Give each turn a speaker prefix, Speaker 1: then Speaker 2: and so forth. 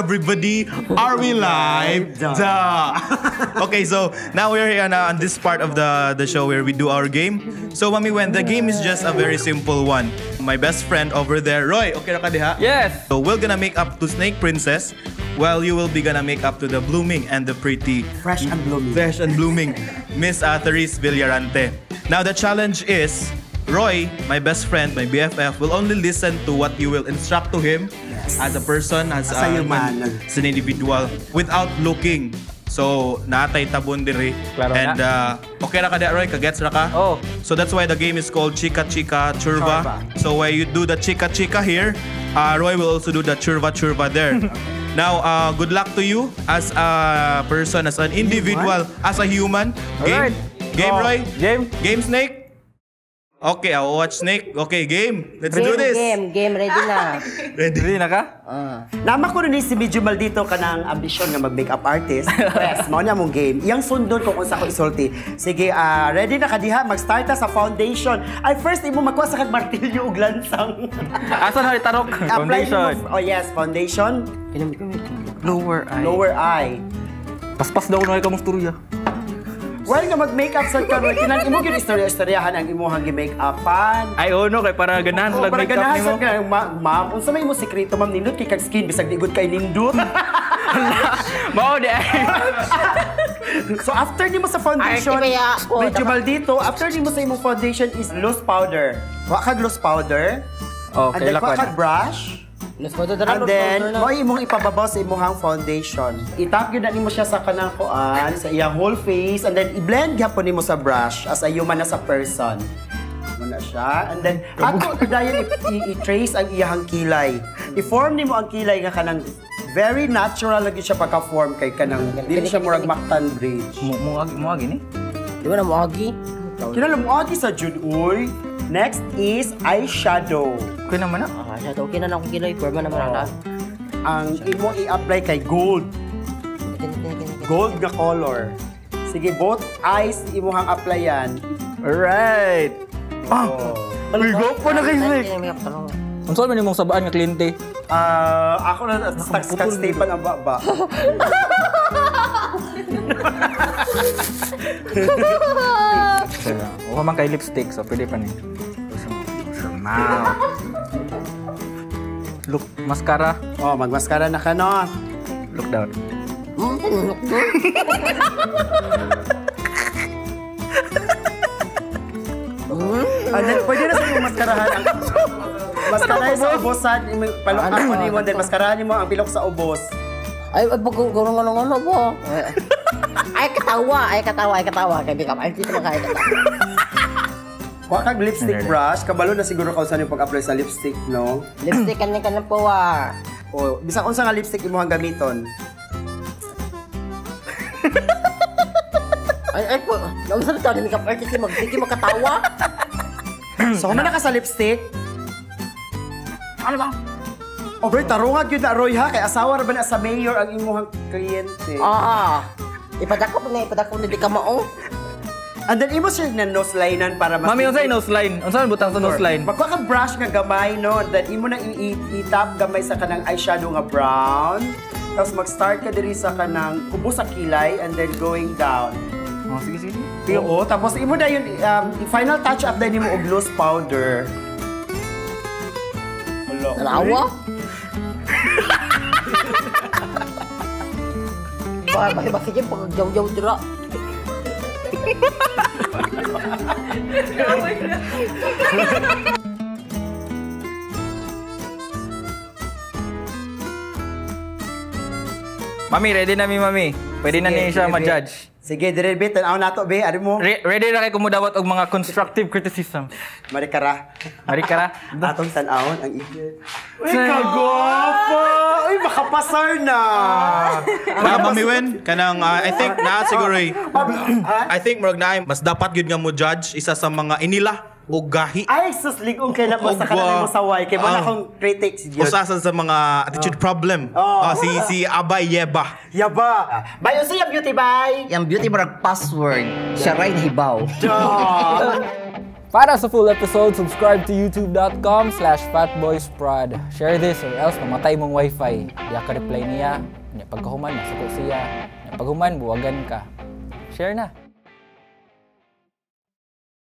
Speaker 1: Everybody. Are we live? Duh. Okay, so now we're here on this part of the show where we do our game. So, Mami Wen, the game is just a very simple one. My best friend over there, Roy, okay ra ka diha?
Speaker 2: Yes!
Speaker 1: So we're gonna make up to Snake Princess, while you will be gonna make up to the blooming and the pretty
Speaker 3: Fresh and blooming.
Speaker 1: Fresh and blooming Miss Therese Villarante. Now the challenge is, Roy, my best friend, my BFF, will only listen to what you will instruct to him as a person, as
Speaker 3: a human.
Speaker 1: As an individual, without looking. So, naatay tabon diri.
Speaker 2: Klaro
Speaker 1: and
Speaker 2: na.
Speaker 1: Okay ra ka di, Roy? Kagets ra ka?
Speaker 2: Oh.
Speaker 1: So that's why the game is called Chika Chika Churva.
Speaker 3: Churva.
Speaker 1: So where you do the Chika Chika here, Roy will also do the Churva Churva there. Now, good luck to you as a person, as an individual, as a human. Game,
Speaker 2: Alright.
Speaker 1: game,
Speaker 2: Oh,
Speaker 1: Roy?
Speaker 2: Game.
Speaker 1: Game, Snake? Okay, I'll watch Snake. Okay, game. Let's
Speaker 4: Game,
Speaker 1: do this.
Speaker 4: game, game, ready na.
Speaker 1: Ready.
Speaker 2: Ready na ka?
Speaker 3: Nama ko rin si medyo maldito ka ng ambisyon nga mag-makeup artist. Yes, mao na mong game. Iyang sundon ko kung sa ko isulti. Sige, ready na ka diha, mag-start ta sa foundation. Ay, first imo magkuha sa kag martilyo ug lansang.
Speaker 2: Asa na itarok?
Speaker 3: Apply
Speaker 2: Foundation.
Speaker 3: nimo, oh yes, foundation,
Speaker 2: Lower eye.
Speaker 3: Lower eye.
Speaker 2: Paspas daw na ka mong storya.
Speaker 3: Well, nga mag-makeup sa karon, kinan imo gyud istorya-istoryahan ang imuhang gi-make-upan.
Speaker 2: Ay, oh no, kay para ganahan
Speaker 3: Oh,
Speaker 2: sa
Speaker 3: para
Speaker 2: makeup
Speaker 3: ganahan
Speaker 2: nimo.
Speaker 3: sa ka, ma'am, unsa may imo sekreto, ma'am, nindot kay kag skin bisag di gud kay nindot.
Speaker 2: Mao di ay.
Speaker 3: So after nimo sa foundation,
Speaker 4: Ay, kaya ako,
Speaker 3: medyo maldito, after nimo sa imong foundation is loose powder. Wa kag loose powder.
Speaker 2: Oh,
Speaker 3: And then
Speaker 2: kaila
Speaker 3: wa
Speaker 2: ko
Speaker 3: kag
Speaker 2: na.
Speaker 3: brush.
Speaker 4: Los powder na,
Speaker 3: And
Speaker 4: los
Speaker 3: then,
Speaker 4: powder na.
Speaker 3: mo imong ipababaw sa imong foundation. Itap gyud na nimo siya sa kanang kuan, sa iyang whole face, and then i-blend gyapon nimo sa brush as a human, as a person. Mo na siya. And then, ato dayon i-trace ang iyang kilay. I-form nimo ang kilay nga kanang very natural lagi siya pagka-form kay kanang dili siya murag Mactan Bridge.
Speaker 2: Mo mo mo gini.
Speaker 4: Di ba na moagi?
Speaker 3: Kinala mo agi sa jud uy. Next is eyeshadow.
Speaker 2: Okay naman na.
Speaker 4: Ah, siya okay na na akong kilay, forma naman na.
Speaker 3: Ang imo i-apply kay gold. Gold nga color. Sige, both eyes imuhang applyan.
Speaker 2: Alright. Ah! Uy, gwapo na kay Snake.
Speaker 4: Snake.
Speaker 2: Unsa man imong sabaan nga kliyente?
Speaker 3: Ah, ako na stuck kag Stephen ang baba.
Speaker 2: Wa man kay lipstick so pwede pa ni. Sa mouth. Look, mascara.
Speaker 3: Oh, magmaskara na ka, no?
Speaker 2: Look down.
Speaker 3: And then, pwede na sa imong maskarahan ang maskarahan sa ubosan, palok ako nimo, then maskarahan nimo ang bilok sa ubos.
Speaker 4: Ay, ay, pag gurong ano ano ba? Ay, katawa, ay, katawa, ay, katawa. Kay makeup artist naman kay katawa.
Speaker 3: Kuha kag lipstick brush, kabalo na siguro ka usan yung pag-apply sa lipstick, no?
Speaker 4: Lipstick kanin ka po ah.
Speaker 3: O, bisag unsa nga lipstick imuhang gamiton.
Speaker 4: Ay, ay po. Nausa na ni makeup artist mag sige makatawa.
Speaker 3: So, human na ka sa lipstick.
Speaker 2: Ano ba?
Speaker 3: Oh, bro, tarungan gyud na Roy ha, kay asawa ra ba na sa mayor ang imuhang kliyente.
Speaker 4: Ah. Ipadako na di ka mao.
Speaker 3: And then imo siya na nose linean para mas
Speaker 2: Mami, unsa nose line? Unsa man butang sa nose line?
Speaker 3: Magkuha kang brush nga gamay, no? And then imo na i-tap gamay sa kanang eyeshadow nga brown. Tapos mag-start ka diri sa kanang kubo sa kilay and then going down.
Speaker 2: Oh, sige, sige.
Speaker 3: Oo, tapos imo na yun, final touch up din nimo og loose powder. Hala.
Speaker 4: Tanawa. Ba, ba, ba, sige, pag jaw-jaw dira.
Speaker 2: Mami, ready na mi, mami. Pwede na
Speaker 3: Sige,
Speaker 2: ni siya
Speaker 3: sige,
Speaker 2: ma-judge.
Speaker 3: Sige, dire be, tan-aw nato be, ari mo.
Speaker 2: Ready na kay kumudawat og mga constructive criticism.
Speaker 3: Marikara.
Speaker 2: Marikara.
Speaker 3: Atong tan-awon ang igil. Uy, kagwapo! Uy, makapasar na!
Speaker 1: Ah, Mami Wen, kanang I think na siguro eh. I think murag na mas dapat gyud nga mo judge isa sa mga inila o gahi.
Speaker 3: Ay, sus, ligong kay na mo sa kanang mo saway. Kay mo na
Speaker 1: Ah.
Speaker 3: akong critics yun.
Speaker 1: Usa sa mga attitude problem.
Speaker 3: Oh.
Speaker 1: Ah, si Abay Yeba.
Speaker 3: Yaba! Bay, unsa yung beauty, bay?
Speaker 5: Yang beauty murag password. Siya ray hibaw.
Speaker 3: Duh.
Speaker 5: Para sa full episode, subscribe to youtube.com/fatboysprod. Share this or else mamatay mong wifi. Di ka reply niya. Nya pagkahuman, masuko siya. Nya paghuman, buwagan ka. Share na.